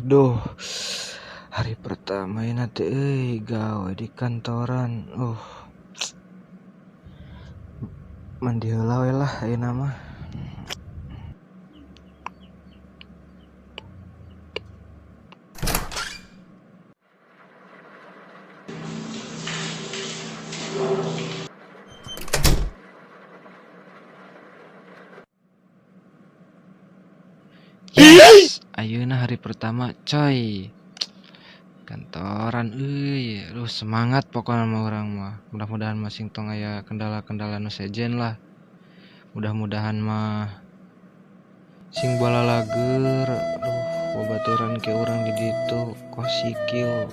Duh, hari pertama ini teh euy gawe di kantoran. Mandi heula we lah ayeuna mah. Yes, ayeuna hari pertama coy. Kantoran euy, aduh semangat pokoknya mah urang mah. Mudah-mudahan masing tong aya kendala-kendala nu sejen lah. Mudah-mudahan mah sing balalageur. Aduh, babaturan ke urang di ditu kos sikil.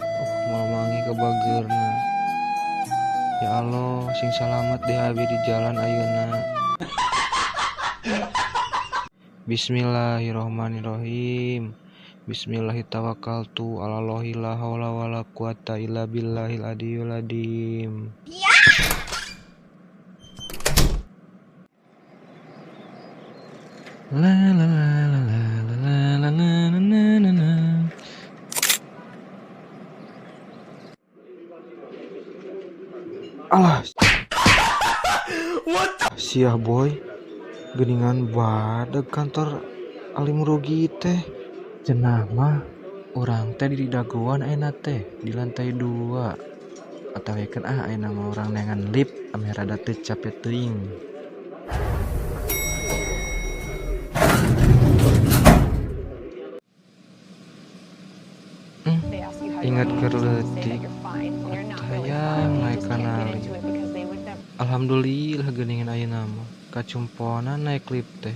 Moal manggih ka bageurna. Ya Allah, sing salamet deh abi di jalan ayeuna. Bismillahirrohmanirrohim. Bismillahirrahmanirrahim. Alallahi la haula wala quwata illa billahil aliyul azim. La la la la la la la la la la. Alah. What? Siah boy. Geningan badag kantor Alimurugi teh. Cenah mah urang teh di dagoan ayeuna teh di lantai 2. Atawekeun ah ayeuna mah urang neangan lift ameh rada teu capek teuing. Ingat keur leutik hayang naik kana lift. Alhamdulillah geuningan ayeuna mah kacumponan naik lift teh.